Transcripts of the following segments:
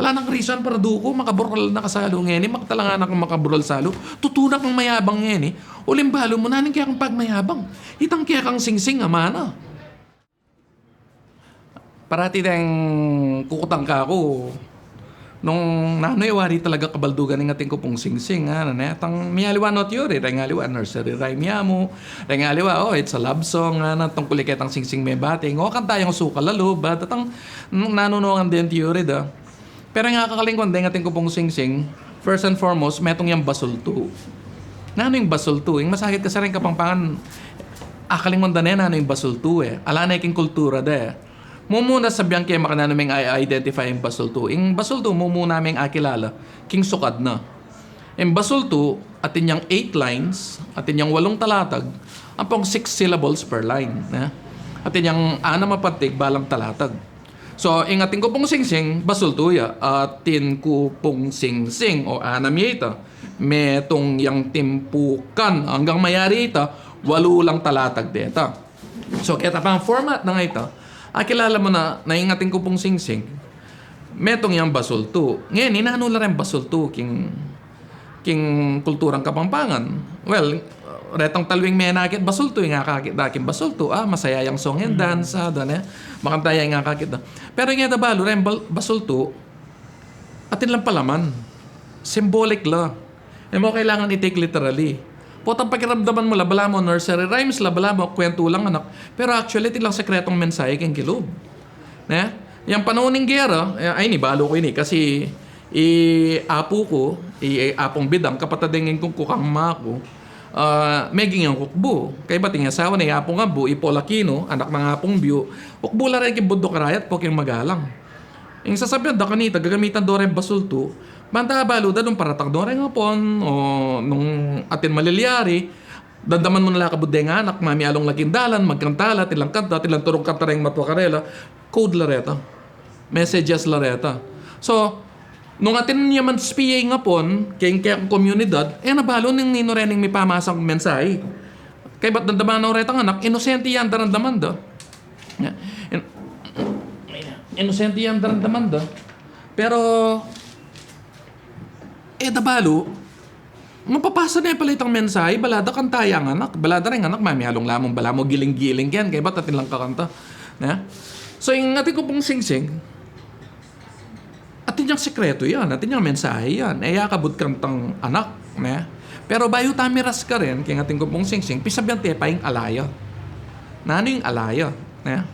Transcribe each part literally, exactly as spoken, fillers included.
Ala nang reason para duku, makabural na ka salu ngeni, makatalangan na kang makabural salu. Tutu na kang mayabang ngeni. Uling balu mu, nanu ing kekang pagmayabang? Itang kekang singsing, amana. Parati deng kukutan kaku, nung nanu e, wari talaga kabaldugan ing atin ku pung singsing, ngana ne. Tang miyaliwa no theory, reng aliwa nursery rhyme ya mu, reng aliwa, oh, it's a love song, ngana, tungkul ketang singsing mebati. O, kanta yang sukal a lub, ba, datang, nanu no ngan den theory da. Pero ing akakalingwan deng atin ku pung singsing, first and foremost, metung yang basultu. Nanu ing basultu? Ing masakit kasi reng Kapampangan, akakalingwan da ne nanu ing basultu e. Ala ne king kultura da e. Mumuna sabian ke makananu meng i-identify ing basultu. Ing basultu, mumuna meng akilala king sukad na. Ing basultu, atin yang eight lines, atin yang walung talatag, ampong six syllables per line, ne? Atin yang anam a pantig balang talatag. So, ing atin ku pung singsing, basultu ya. Atin ku pung singsing, o anam ya ita, metung yang timpukan, anggang mayari ita, walu lang talatag deta. So, keta pang format na nga ita, akilala mu na, na ing atin ku pung singsing, metung yang basultu. Ngeni, nanu la reng basultu king, king kulturang Kapampangan? Well, retang talwing menakit basultu, ing akakit da king basultu, ah, masaya yang song and dance, ah, da ne. Makanta ya ing akakit da. Pero ing e da balu reng bal-, basultu, atin lang palaman. Symbolic la. E mu kailangan i-take literally. Potang pakiramdaman mu la, balamu nursery rhymes la, balamu kwentu lang anak. Pero actually, atin lang sekretong mensahe king kilub. Ne? Yang panaun ning gera, e, ay, ini, balu ku ini, kasi i apu ku, i, i apung bidang, kapatad deng ingkung ku kang ama ku, ah, meging yang kukbu. Kaybat ing asawa na, i apung abu, i Paul Aquino, anak nang apung biu, kukbu la reng king bunduk a rayat, pung king magalang. Ing sasabian da kanita, gagamitan do reng basultu, banta abalu da nung paratak do reng Apun, o nung atin malilyari, damdaman mu na la kabud deng anak, mamialung la king dalan, magkanta la, atin lang kanta, atin lang turung kanta reng matwa karela, code la reta. Messages la reta. So, nung atin ya man spiying Apun, keng, keng komunidad, e na balu nung ninu reng mipamasang mensahe. Kaybat damdaman no retang anak, inosente yang daramdaman da. Yan. In-, inosente yang daramdaman da. Pero, e da balu, mapapasa ne pala itang mensahe, bala da kanta yang anak, bala da reng anak, mamialung la mung balamu giling-giling ken, kaybat atin lang kakanta. Ne? So, ing atin ku pung singsing, atin yang sekretu yan, atin yang mensahe yan. E ya kabud kantang anak, ne? Pero bayu ta miras karin, keng atin ku pung singsing, pisabian te pa ing alaya. Nanu ing alaya, ne?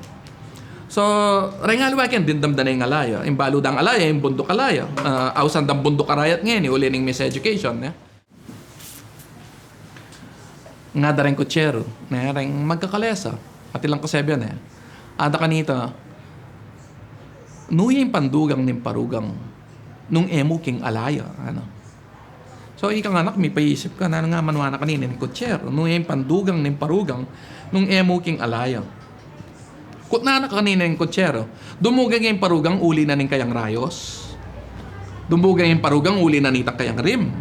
So, reng aliwa ken, dimdam da ne ing alaya. Ing balu dang alaya, ing bunduk alaya. Ah, ausan dang bunduk a rayat ngeni, uli ning miseducation, ne? Ngada reng kutseru, ne, reng magkakalesa. Atin lang kasebian, ne. Ada kanita, nu ya ing pandugang ning parugang nung e mu king alaya, ngana. So, ikang anak, mipaisip ka, nanu nga manwa na kanini ning kutseru, nu ya ing pandugang ning parugang nung e mu king alaya. Kutna na kanini ning kutseru, dumugang ya ing parugang uli na ning kayang rayos. Dumugang ya ing parugang uli na nitang kayang rim.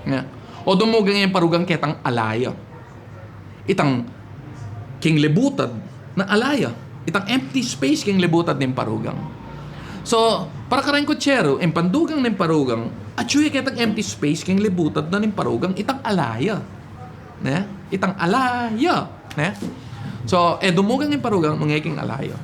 Nga. O dumugang ya ing parugang ketang alaya. Itang king libutad na alaya. Itang empty space king libutad ning parugang. So, para kareng kutseru, ing pandugang ning parugang, atyu ya ketang empty space king libutad na ning parugang, itang alaya. Ne? Itang alaya. Ne? So, e dumugang ing parugang nung e king alaya.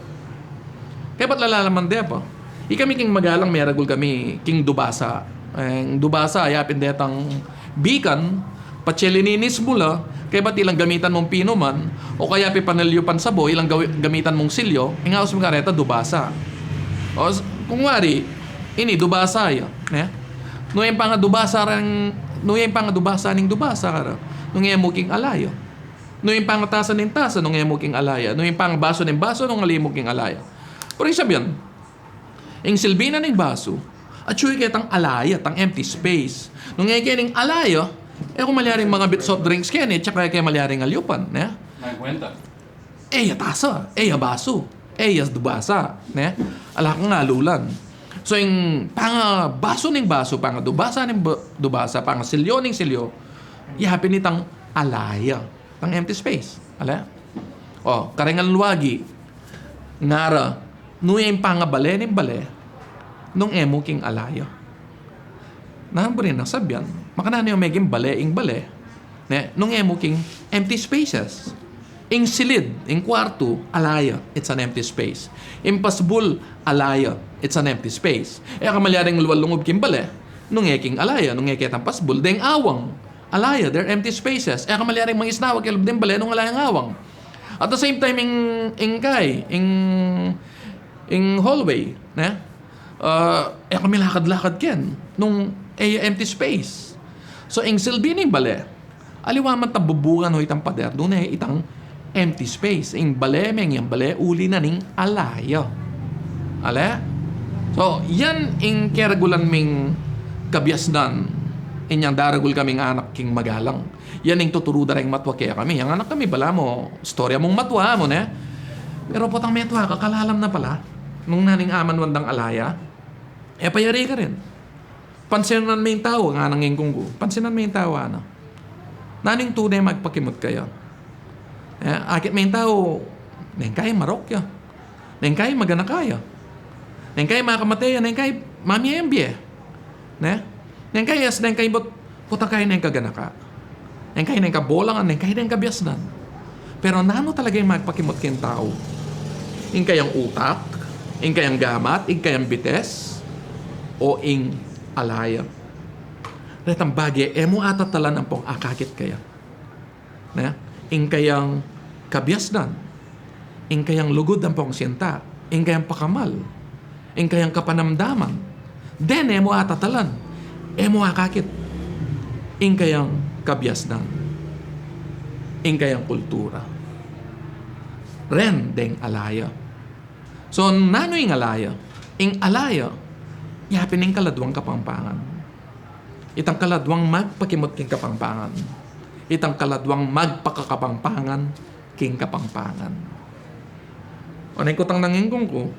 Kaybat lalaman de pa. Ikami king magalang meragul kami king dubasa. Ing dubasa, ya pin detang bikan, patse lininis mu la, kaybat ilang gamitan mung pinuman, o kaya pin panilyu pansabo, ilang gawi-, gamitan mung silyo, ing aus mi kareta dubasa. O, s-, kung wari, ini dubasa ya, ne? Nu ya ing pangadubasa reng, nu ya ing pangadubasa ning dubasa kara, nung e mu king alaya. Nu ya ing pangatasa ning tasa, nung e mu king alaya. Nu ya ing pangabasu ning basu, nung ali mu king alaya. Pero ing sabian, ing silbi na ning basu, atyu ya ketang alaya, tang empty space. Nung e ke ning alaya, e ku malyaring mangabit soft drinks keni, tsaka e ke malyaring alyupan, ne? Nagkwenta. E ya tasa, e ya basu, e ya dubasa, ne? Ala kang alulan. So, ing pangabasu ning basu, pangadubasa ning ba-, dubasa, pangasilyo ning silyo, ya pin itang alaya, tang empty space. Ala? O, kareng aluagi, ngara, nu ya ing pangabale ning bale, nung e mu king alaya. Na, buri nang sabyan, makananu yang meging bale ing bale, ne? Nung e mu king empty spaces. Ing silid, ing kwartu, alaya, it's an empty space. Ing pasbul, alaya, it's an empty space. E ka malyaring luwal lungub king bale nung e king alaya, nung e ketang pasbul. Deng awang, alaya, they're empty spaces. E ka malyaring mangisnawa king lub ding bale nung alayang awang. At the same time, ing, ing kai, ing, ing hallway, ne? Ah, e ka milakad-lakad ken nung e empty space. So, ing silbi ning bale, aliwa man tang bubukan o itang pader, dune itang empty space. Ing bale, meng yang bale, uli na ning alaya. Ale? So, yan ing keregulan ming kabiasnan, inyang daragul kaming anak king magalang. Yan ing tuturu da reng matua kekami. Yang anak kami, balamu, istorya mung matua mu, ne? Pero potang metua ka, kalalam na pala nung nanu ing amanwan dang alaya. E pa yari karin. Pansinan me ing tau, ngana ning ingkung ku. Pansinan me ing tau, ana. Nanu ing tune magpakimut kaya? E, akit me ing tau, neng kai marok ya. Neng kai maganaka ya. Neng kai makamate ya, neng kai mamie yang bie. Ne? Neng kai as, neng kai bot, pota kai neng kaganaka. Neng kai neng kabolangan, neng kai neng kabiasnan. Pero nanu talaga ing magpakimut king tau? Ing kayang utak, ing kayang gamat, ing kayang bites, o ing alaya? Retang bage, e mu atatalan ampong akakit kaya. Ne? Ing kayang kabiasnan, ing kayang lugud ampong sinta, ing kayang pakamal, ing kayang kapanamdaman, den e mu atatalan, e mu akakit ing kayang kabiasnan, ing kayang kultura. Ren deng alaya. So, nanu ing alaya? Ing alaya, yapin ing kaladwang Kapampangan. Itang kaladwang magpakimut king Kapampangan. Itang kaladwang magpakakapampangan king Kapampangan. O, neng kutang ning ingkung ku,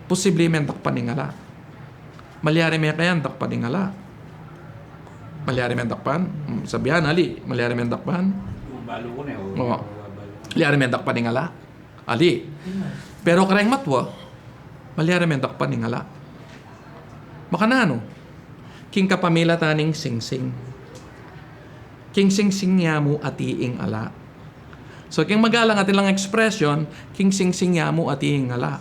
posible me dakpan ing ala. Malyari me kayang dakpan ing ala? Malyari me dakpan? Hmm, sabian, ali, malyari me dakpan? Balu ku ne, o. Oo. Balu. Malyari me dakpan ing ala? Ali. Pero kareng matua, malyari me dakpan ing ala. Makananu? King kapamilatan ning singsing. King singsing ya mu ati ing ala. So, king magalang atin lang expression, king singsing ya mu ati ing ala.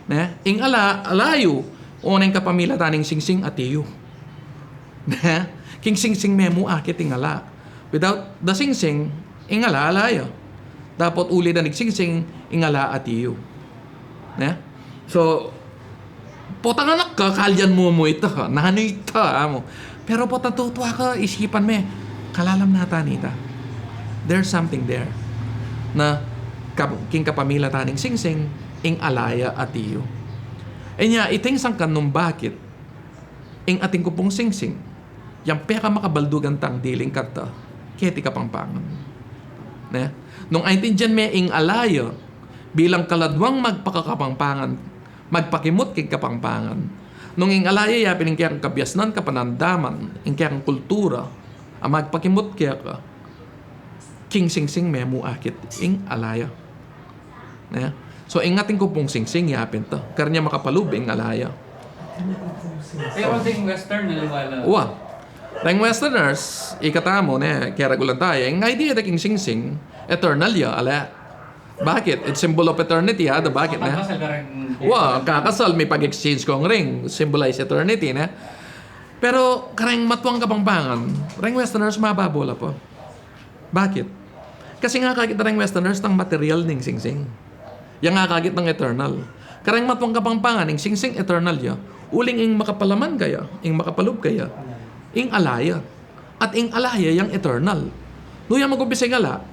Ne? Ing ala, ala yu, o neng kapamilatan ning singsing ati yu. Ne? King singsing me mu akit ing ala. Without the singsing, ing ala, ala ya. Dapot uli da ning singsing, ing ala ati yu. Ne? So, potang anak ka, kalyan mu mu ita, nanu ita, amu. Pero potang tutua ka, isipan me, kalalam na ta nita. There's something there. Na, kap-, king kapamilatan ning singsing, ing ala ya ati yu. Inya, iti ing sangkan nung bakit ing atin ku pung singsing, yang pekamakaldugan tang diling kanta keti Kapampangan. Ne? Nung aintindian me ing ala ya bilang kaladwang magpakakapampangan, magpakimut king Kapampangan. Nung ing ala ya yapin ing kekang kabiasnan, kapanamdaman, ing kekang kultura, a magpakimut keka, king singsing me mu akit ing ala ya. Ne? So, ing atin ku pung singsing, yapin ta. Kareng makapalub ing ala ya. Pero ding Western, aliwa la. Wa. Ding Westerners, ikatamu, ne, keragulan taya. Ing idea da king singsing, eternal ya, ala. Bakit? It's symbol of eternity, ha? Da bakit, ne? Kakasal kareng. Wa, kakasal, mipag-exchange kong ring. Symbolize eternity, ne? Pero kareng matuang Kapampangan, reng Westerners, mababo la pa. Bakit? Kasi ing akakit da reng Westerners tang material ning singsing. Yang akakit nang eternal. Kareng matuang Kapampangan, ing singsing eternal ya. Uling ing makapalaman kaya, ing makapalub kaya, ing ala ya. At ing ala ya yang eternal. Nu ya magumpisa ing ala?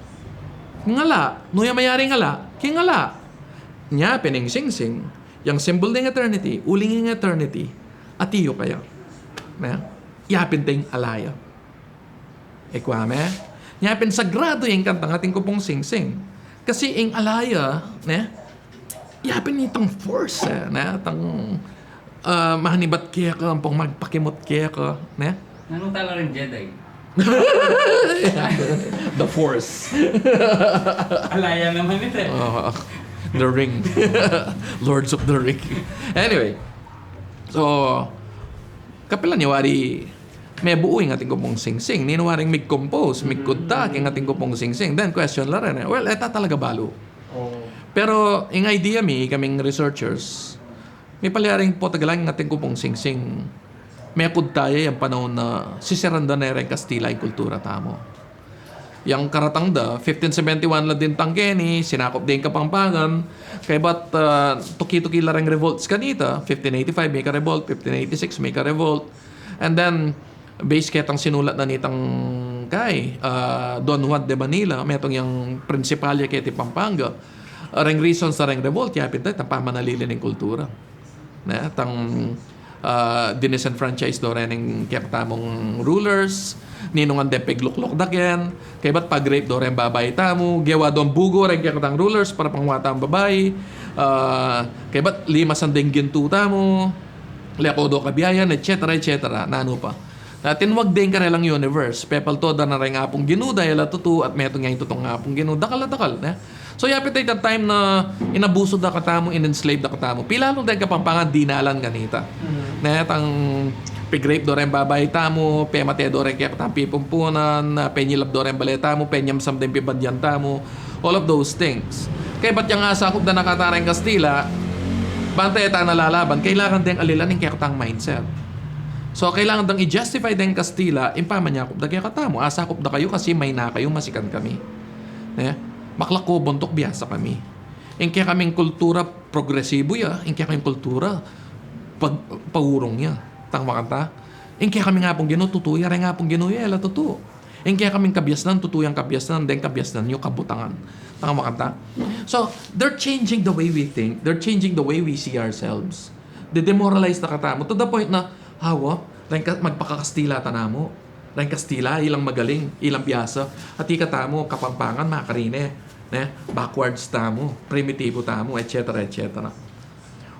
King ala. Nu ya mayari ing ala? King ala. Nya pin ing singsing, yang symbol ning eternity, uling ing eternity, ati yu kaya. Ne? Yapin ta ing ala ya. E kwa me? Nya pin sagrado ya ing kantang atin ku pung singsing. Kasi ing ala ya, ne? Yapin itang force, e, ne? Itang, ah, manibat keka, ampong magpakimut keka, ne? Nanu tala ring Jedi? The Force. Ala ya naman ita, e. Ah, The Ring. Lords of the Ring. Anyway, So, kapilan ya wari mebuo ing atin ku pung singsing. Ninu waring mig-compose, migkudta, king atin ku pung singsing. Then, question la rin e. Well, e ta talaga balu. Pero, ing idea mi, kaming researchers, mipalyaring potagalan ing atin ku pung singsing. Mekudta ya yang panaun na sisiran da ne reng Kastila ing kultura tamu. Yang karatang da, fifteen seventy-one la dintang keni, sinakup da ing Kapampangan. Kaybat, ah, tuki-tuki la reng revolts kanita, fifteen eighty-five mika-revolt, fifteen eighty-six mika-revolt. And then, base ketang sinulat na nitang kay, ah, Don Juan de Manila, metung yang prinsipal ya keti Pampanga. Reng reasons na reng revolt, yapin da, itang pamanalili ning kultura. Ne, tang, ah, dinisenfranchise do ren ing kekatamung rulers, ninungan de piglukluk da ken, kaybat pag-rape do ren babai tamu, gewa dong bugo ren kekatang rulers para panguha tamung babai, ah, kaybat limasan deng gintu tamu, leko do kabiayan, et cetera, et cetera. Nanu pa? Na tinwag deng karelang universe, pepalto da na reng Apung Ginu, dahil a tutu, at metung ya ing tutung Apung Ginu, dakal a dakal, ne? So, yapit ita time na inabuso da katamu, in-enslave da katamu. Pilalu deng Kapampangan dinalan kanita. Ne, tang pig-rape do reng babai tamu, pemate do reng kekatang pipumpunan, ah, penyilab do reng bale tamu, penyamsam deng pibandian tamu, all of those things. Kaybat yang asakup da na kata reng Kastila, banta e ta na lalaban, kailangan deng alilan ing kekatang mindset. So, kailangan dang i-justify deng Kastila, ing pamanyakup da kekatamu, asakup da kayu kasi mayna kayu, masikan kami. Ne? Maklak ku buntuk biasa kami. Ing kekaming kultura progresibu ya, ing kekaming kultura pag-, paurung ya. Tang makanta. Ing kekaming Apung Ginu tutu ya, reng Apung Ginu ya, e la tutu. Ing kekaming kabiasnan, tutu yang kabiasnan, deng kabiasnan yu kabutangan. Tang makanta. So, they're changing the way we think, they're changing the way we see ourselves. De-demoralize na katamu to the point na, hawa, reng ka-, magpaka-Kastila ta namu. Reng Kastila, ilang magaling, ilang biasa. At ikatamu, Kapampangan, makarine, ne? Backwards tamu, primitibu tamu, et cetera, et cetera.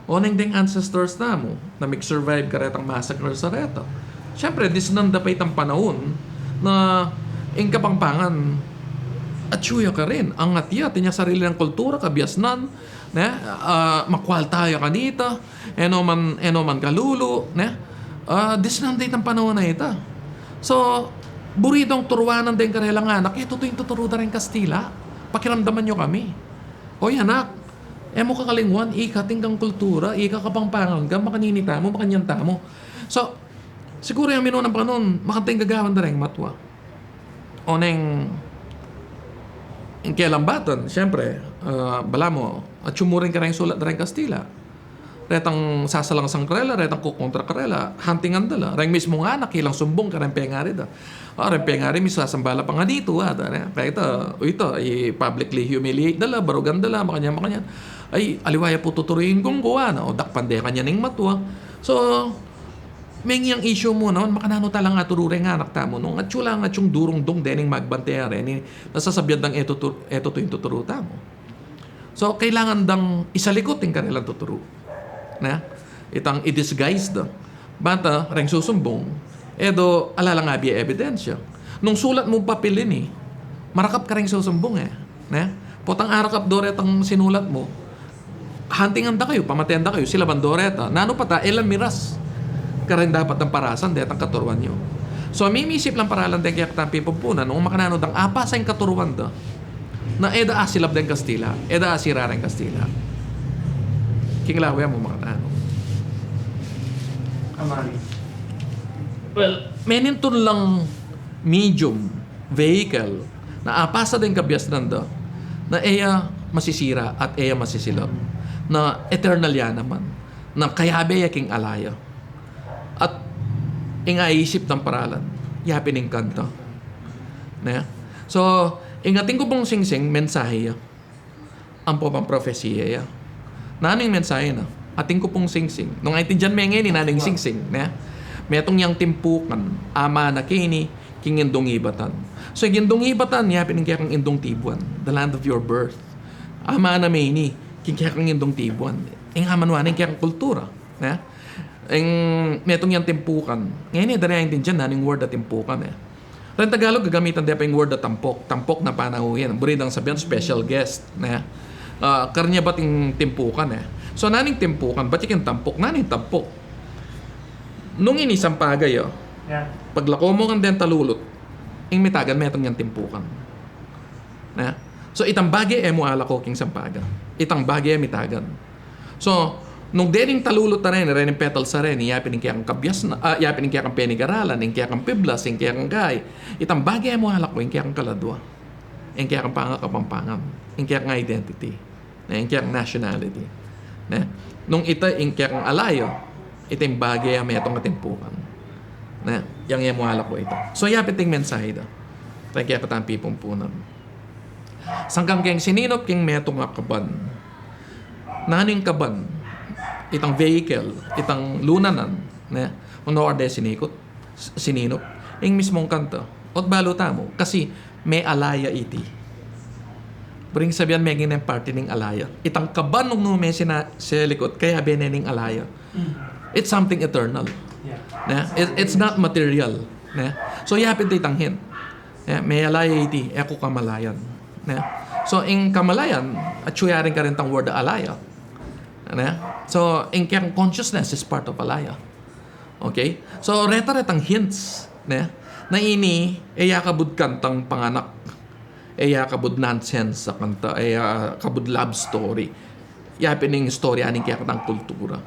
Oneng deng ancestors tamu na mig-survive karetang massacre sa reta. Siyempre, disnan da pa itang panaun na ing Kapampangan, atyu ya karin, angat ya, atin yang sarili nang kultura, kabiasnan, ne? Ah, makwalta ya kanita, e no man, e no man kalulu, ne? Ah, disnan da itang panaun a ita. So, buri dong turuanan deng karelang anak, e tutu ing tuturu da reng Kastila. Pakiramdaman yu kami. Oy, anak, e mu kakalingwan, ika atin kang kultura, ika Kapampangan ka, makanini tamu, makanyan tamu. So, siguru yang minunang panaun, makanta ing gagawan da reng matwa. Oneng, ing kelambatan, siyempre, ah, balamu, atyu mu rin kareng sulat da reng Kastila. Retang sasalangsang karela, retang kukontra karela, hantingan da la. Reng mismung anak, ilang sumbung kareng pengari da. Ah, reng pengari, misasamba la pa nganitu, a, da, ne? Kaya ita, o ita, i-publicly humiliate da la, barugan da la, makanyan, makanyan. Ay, aliwa ya pu tuturu ing gunggu, a, na, o dakpan de kanyan ing matwa. So, meng yang issue mu naman, makananu ta lang aturu reng anak tamu, nung atyu lang atyung durungdung dening magbante a reni, na sasabian dang e tutu-, e tutu ing tuturu tamu. So, kailangan dang isalikut ing karelang tuturu. Ne? Itang i-disguise da. Banta, reng susumbung, e do ala lang abie ebidensya. Nung sulat mu papil ini, marakap kareng susumbung e. Ne? Potang arakap do retang sinulat mu, hantingan da kayu, pamaten da kayu, silaban do reta. Nanu pa ta, e la miras kareng dapat nang parasan detang katuruan yu. So, mimiisip lang paralan deng kekatang pipumpunan, nung makananu dang apasa ing katuruan da, na e da asilab deng Kastila, e da asira reng Kastila. King lawe mu makananu. Amani. Well, menintun lang medium, vehicle, na apasa deng kabiasnan da, na e ya masisira at e ya masisilab, na eternal ya naman, na kayabe ya king ala ya. At ing aisip dang paralan, yapin ing kanta. Ne? So, ing atin ku pung singsing, mensahe ya. Ampo pang prophesia ya. Nanu ing mensahe na? Atin ku pung singsing. Nung aintindian me ngeni, nanu ing singsing, ne? Metung yang timpukan, amana keni, king indung ibatan. So, ing indung ibatan, yapin ing kekang indung tibuan, the land of your birth. Amana me ini, king kekang indung tibuan. Ing amanuan, ing kekang kultura, ne? Ing metung yang timpukan. Ngeni, e da ne aintindian nanu ing word a timpukan, e. Reng Tagalog, gagamitan de pa ing word a tampok. Tampok na panauhin. Buri dang sabian, special guest, ne? Ah, karnya bat ing timpukan, e. So, nanu ing timpukan? Bat ya king tampok? Nanu ing tampok? Nung ini Sampaga ya, paglako mu kang deng talulut, ing mitagan metung yang timpukan. Ne? So, itang bage e mu alako king Sampaga. Itang bage mitagan. So, nung dening talulut a reni, rening petals a reni, yapin ing kekang kabiasnan, ah, yapin ing kekang penigaralan, ing kekang piblas, ing kekang gae, itang bage e mu alako, ing kekang kaladua, ing kekang pangakapampangan, ing kekang identity, ne, ing kekang nationality. Ne? Nung ita ing kekang ala ya, ita ing bage a metung a timpukan. Ne? Yang e mu alako ita. So, yapin ing mensahe da. Tang kekatang pipumpunan. Sangkan keng sininup king metung a kaban. Nanu ing kaban? Itang vehicle, itang lunanan, ne? Nung nuan de sinikut, s-, sininup, ing mismung kanta. O't balu tamu, kasi me ala ya iti. Buri ning sabian, meging neng parti ning ala ya. Itang kaban nung nuan me sina-, selikut, kayabe ne ning ala ya. It's something eternal. Ne? It, it's not material. Ne? So, yapin ita itang hint. Ne? Me ala ya iti, e ku kamalayan. Ne? So, ing kamalayan, atyu ya rin karintang word ala ya. Ne? So, ing kekang consciousness is part of ala ya. Okay? So, reta retang hints, ne? Na ini, e ya kabud kantang panganak. E ya kabud nonsense a kanta, e ya kabud love story. Yapin ing istorya ning kekatang kultura.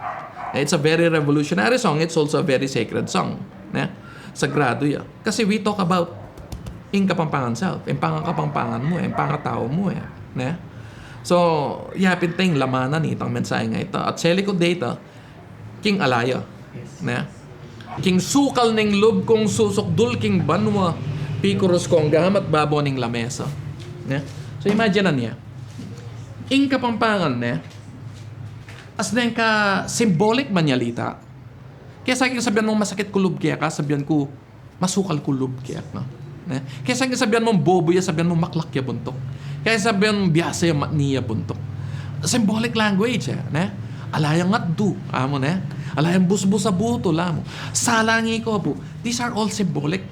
It's a very revolutionary song, it's also a very sacred song. Ne? Sagrado ya. Kasi we talk about ing Kapampangan self, ing pangakapampangan mu, ing pangatau mu, e. Ne? So, yapin ita ing lamanan nitang mensahe a ita. At selikut de ita, king ala ya. Ne? King sukal ning lub kung susukdul king banua, pikurus kung gamat babo ning lamesa. Ne? So, imagine na niya. Ing Kapampangan, ne? As neng ka symbolic manyalita. Kesa king sabian mung masakit ku lub keka, sabian ku, masukal ku lub keka, ne? Kesa king sabian mung bobo ya, sabian mung maklak ya buntuk. Kesa sabian mung biasa ya, matni ya buntuk. Symbolic language, e, ne? Ala yang atdu, amu, ne? Ala yang busbus a butul, amu. Salang iko pu. These are all symbolic.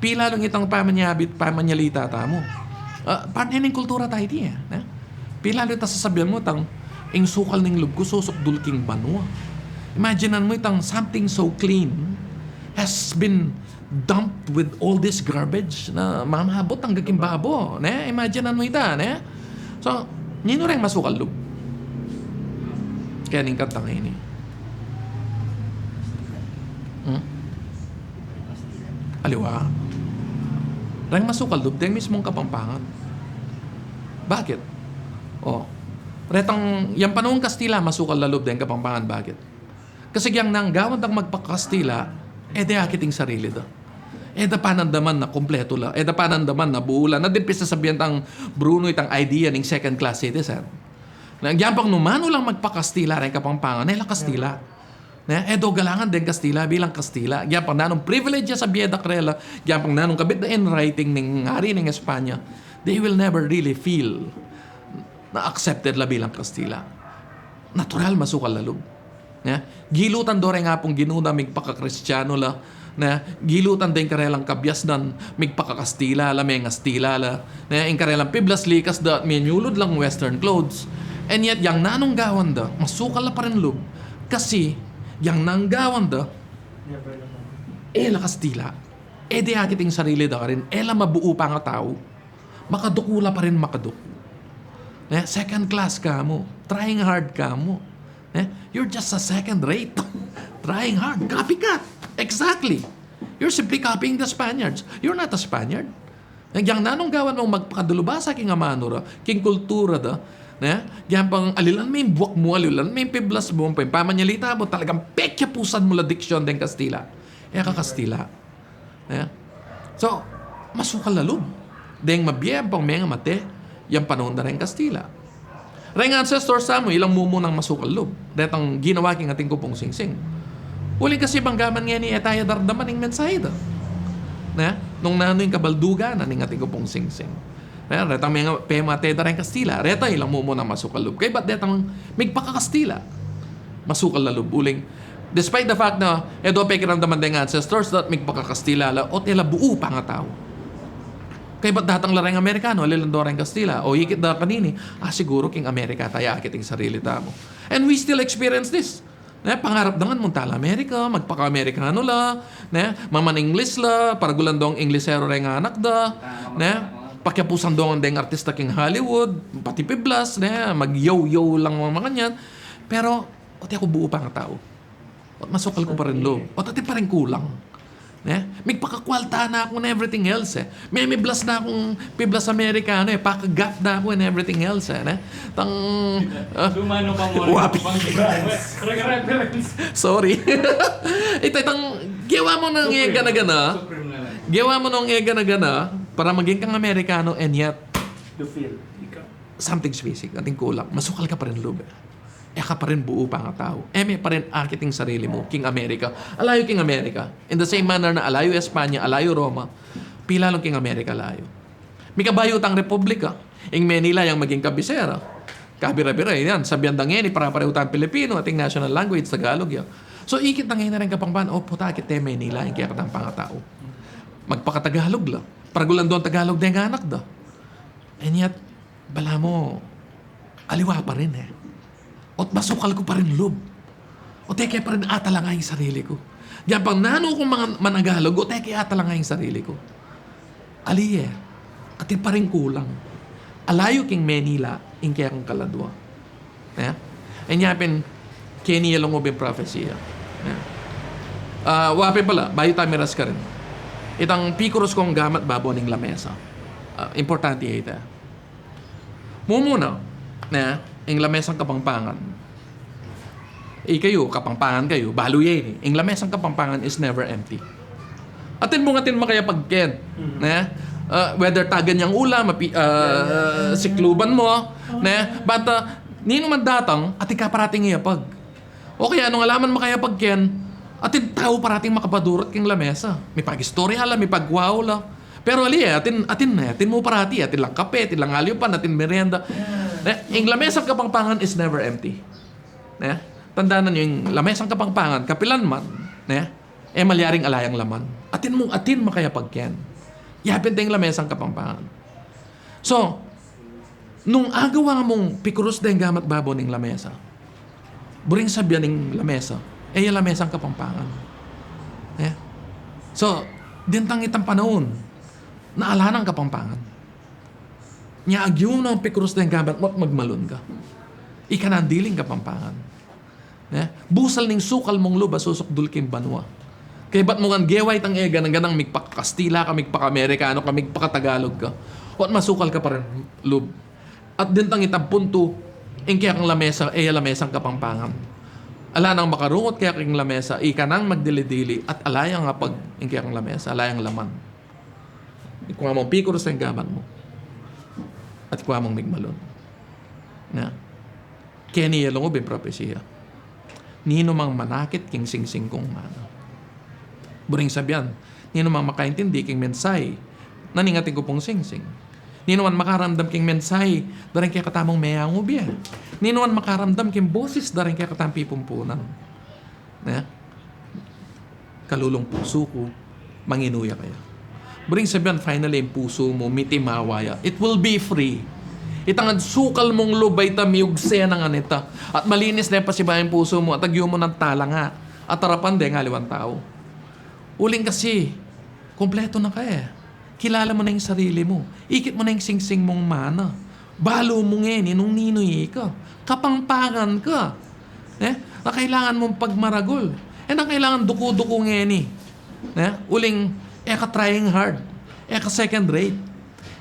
Pilalu itang pamanyabit, pamanyalita tamu. Ah, part ne ning kultura ta iti, e, ne? Pilalu itang sasabian mu itang, ing sukal ning lub ku susukdul king banua. Imagine mu itang something so clean has been dumped with all this garbage na mamabut angga king babo, ne? Imagine mu ita, ne? So, ninu reng masukal lub? Kaya ning kantang ini. Hmm? Aliwa. Reng masukal lub, deng mismung Kapampangan. Bakit? O. Retang, yang panaun Kastila, masukal la lub deng Kapampangan. Bakit? Kasi yang nanggawan dang magpakastila, e de akit ing sarili da. E da panandaman na kumpletu la. E da panandaman na buu la. Na deng pisasabian tang Bruno itang idea ning second class citizen. Na, yang pang numanu lang magpakastila reng Kapampangan, e la Kastila. Ne? E do galangan deng Kastila bilang Kastila. Yang pang nanung privilege ya sabie da karela, yang pang nanung kabit da in writing ning ari ning Espanya, they will never really feel na accepted la bilang Kastila. Natural, masukal la lub. Ne? Gilutan do reng Apung Ginu da migpaka-Kristianu la. Ne? Gilutan da ing karelang kabiasnan migpaka-Kastila la, mengastila la. Ne? Ing karelang piblas likas da at minyulud lang western clothes. And yet, yang nanung gawan da, masukal la pa rin lub. Kasi, yang nanggawan da, e la Kastila. E de akit ing sarili da karin, e la mabuu pangatau. Makaduku la pa rin, makaduku. Ne? Second class ka mu. Trying hard ka mu. Ne? You're just a second rate. Trying hard. Copycat. Exactly. You're simply copying the Spaniards. You're not a Spaniard. Yang nanung gawan mung magpakadulubasa king amanu ra, king kultura da, ne? Yang pang alilan me ing buak mu, alilan me ing piblas mu, pamanyalita mu, talagang pekyapusan mu la diksyon deng Kastila. E ka Kastila. Ne? So, masukal la lub. Deng mabie ampong mengamate, yang panaun da reng Kastila. Reng ancestors tamu, ila ing mumunang masukal lub. Retang ginawa king atin ku pung singsing. Uling kasi bang gaman ngeni e taya dardaman ing mensahe da. Ne? Nung nanu ing kabaldugan na ning atin ku pung singsing. Ne? Retang menga-, pemate da reng Kastila. Reta ila ing mumunang masukal lub. Kaybat detang migpaka-Kastila, masukal la lub. Uling, despite the fact na e do pekiramdaman deng ancestors da at migpaka-Kastila la, o't e la buu pangatau. Kaybat datang la reng Amerikanu, alilan do reng Kastila, o ikit da kanini, ah, siguru king Amerika taya akit ing sarili tamu. And we still experience this. Ne, pangarap da ngan munta la Amerika, magpaka-Amerikano la, ne, maman-English la, paragulan dong Inglesero reng anak da, ne, pakiapusan dong deng artista king Hollywood, pati piblas, ne, magyaw-yaw lang makanyan. Pero, ote ku buu pangatau. Ot masukal ku pa rin lub. Ot atin pa rin kulang. Ne? Migpakakwalta na ku in everything else, e. Mimiblas na kung piblas Amerikano, e. Pakagat na ku in everything else, e. Ne? Tang, ah, Lumano pa mo. Wapi. Sorry. Ita, itang, gewa mu nong e gana-gana. Supreme na lang. Gewa mu nong e gana-gana para maging kang Amerikano, and yet, something's missing. Atin kulang. Masukal ka pa rin lub, e. E ka pa rin buu pangatau. E me pa rin akit ing sarili mu king Amerika. Ala yu king Amerika. In the same manner na ala yu Espanya, ala yu Roma, pilalung king Amerika ala yu. Mikabayu tang republika. Ing Manila yang maging kabisera. Kabira-bira, yan. Sabian da ngeni, pare-parehu tang Pilipino, ating national language, Tagalog, ya. So, ikit da ngeni ring Kapampangan, o, puta, akit te Manila, ing kekatang pangatau. Magpaka-Tagalog la. Paragulan dong Tagalog deng anak da. And yet, balamu, aliwa pa rin, e. Ot masukal ku pa rin lub. Ot e ke pa rin atalanga ing sarili ku. Diyan pang nanu kung mga managalog, ot e ke atalanga ing sarili ku. Ali, e. Atin pa rin kulang. Ala yu king Manila, ing kekang kaladua. E? Inya pin, keni ya lungub ing prophecy ya. E? Ah, wa pin pala, bayu ta miras karin. Itang pikurus kung gamat babo ning lamesa. Ah, importante ya ita. Mumuna, ne, ing lamesang Kapampangan. Ikayu, Kapampangan kayu, balu ye ini. Ing lamesang Kapampangan is never empty. Atin mung atin makayapag ken, ne? Ah, whether tagan yang ulam, mapi-, ah, sikluban mu, ne? Banta, ninu man datang, atin ka parating iyapag. O kaya nung ala man makayapag ken, atin tau parating makapadurut king lamesa. Mipagistorya la, mipagwau la. Pero ali, e, atin, atin, e, atin mu parati, atin lang kape, atin lang alyupan, atin merienda. Ne, ing lamesang Kapampangan is never empty. Ne? Tandanan yu, ing lamesang Kapampangan, kapilan man, ne? E malyaring ala yang laman. Atin mung atin makayapag ken. Yapin te ing lamesang Kapampangan. So, nung agawa mung pikurus deng gamat babo ning lamesa, buring sabian ning lamesa, e ya lamesang Kapampangan. E? So, dintang itang panaun na ala nang Kapampangan. Nya agyu nang pikurus deng gamat mu at magmalun ka. Ika nang diling Kapampangan. Ne? Busal ning sukal mung lub a susukdul king banua. Kaybat mu ngan gewa itang e gana-ganang migpaka-Kastila ka, migpaka-Amerikano ka, migpaka-Tagalog ka. Ot masukal ka pa rin lub. At dintang itang puntu, ing kekang lamesa, e ya lamesang Kapampangan. Ala nang makarungut keka king lamesa, ika nang magdili-dili, at ala yang apag ing kekang lamesa, ala yang laman. Ikwa mung pikurus deng gamat mu. At ikwa mung migmalun. Ne? Keni ya lungub ing propesiya. Ninu mang manakit king singsing kung mana. Buring sabian, ninu mang makaintindi king mensahe na ning atin ku pung singsing. Ninu mang makaramdam king mensahe da ring kekatamung meangu bie. Ninu mang makaramdam king bosis da ring kekatamung pipumpunan. Ne? Kalulung pusu ku, manginu ya kaya. Buring sabian, finally, ing pusu mu, mitimawa ya. It will be free. Itang sukal mung lub a ita, miugse na ngan ita. At malinis na ing pasibayu ning pusu mu, at agyu mu nang talanga at arapan deng aliwang tau. Uling kasi, kumpletu na ka e. Kilala mu na ing sarili mu. Ikit mu na ing singsing mung mana. Balu mu ngeni nung ninu ika. Kapampangan ka. Ne? Na kailangan mung pagmaragul. E na kailangan duku-duku ngeni. Ne? Uling, e ka trying hard. E ka second rate.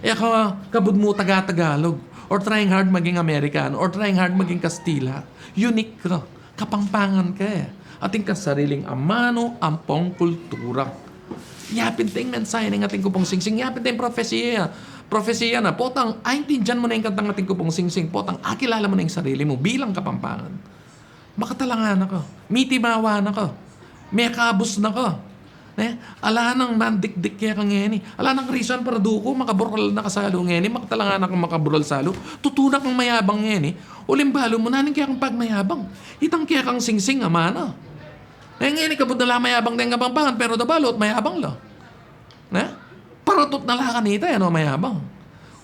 E ka kabud mu taga-Tagalog. Or trying hard maging Amerikano. Or trying hard maging Kastila. Unique ka. Kapampangan ka e. Atin kang sariling amanu ampong kultura. Yapin te ing mensahe ning atin ku pung singsing. Yapin te ing propesiya. Propesiya na. Potang, aintindian mu na ing kantang atin ku pung singsing. Potang, akilala mu na ing sarili mu bilang Kapampangan. Makatalanga na ka. Mitimawa na ka. Mekabus na ka. Ne? Ala nang mandikdik keka ngeni. Ala nang reason para duku, makabural na ka salu ngeni, makatalanga na kang makabural salu. Tutu na kang mayabang ngeni. Uling balu mu na ning kekang pagmayabang. Itang kekang singsing, amanu. E ngeni, kabud na la mayabang deng Kapampangan, pero da balu at mayabang la. Ne? Paratut na la kanita, e, no, mayabang.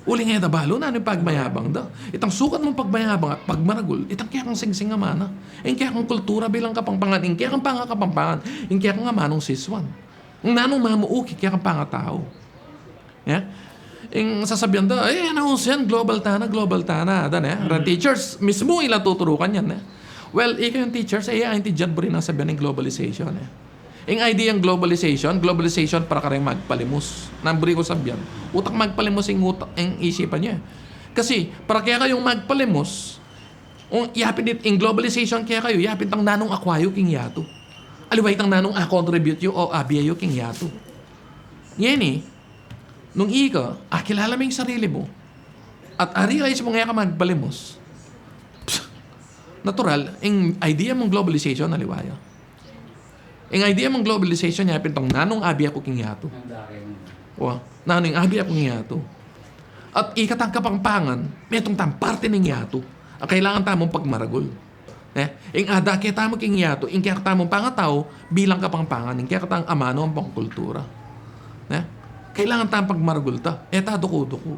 Uling e da balu nanu ing pagmayabang da. Itang sukat mung pagmayabang at pagmaragul, itang kekang singsing a mana. Ing kekang kultura bilang Kapampangan, ing kekang pangakapampangan, ing kekang amanung sisuan. Ing nanung mamuuk ing kekang pangatau. Ya? Ing sasabian da, "Eh, ano yan, global tana, global tana." Dan, ya? Ran teachers mismu ila tuturukan yan, ya? Well, ika ing teachers, e ya aintindian buri nang sabian ing globalization, ya? Ing idea ning globalization, globalization para kareng magpalimus. Nanu buri kung sabian, utak magpalimus ing utak, ing isipan ye. Kasi, para kekayung magpalimus, ing yapin dit, ing globalization kekayu, yapin itang nanung akwa yu king yatu. Aliwa itang nanung a-contribute yu o abie yu king yatu. Ngeni, nung ika, akilala mu ing sarili mu, at a-realize mung e ka magpalimus, natural, ing idea mung globalization, aliwa ya. Ing idea mung globalization, yapin itang nanung abie ku king yatu. Wa, nanu ing abie ku king yatu. At ika tang Kapampangan, metung tang parte ning yatu a kailangan tamung pagmaragul. Ne? Ing adake tamu king yatu, ing kekatamung pangatau bilang Kapampangan, ing kekatang amanu ampong kultura. Ne? Kailangan tamung pagmaragul ta. E ta duku-duku.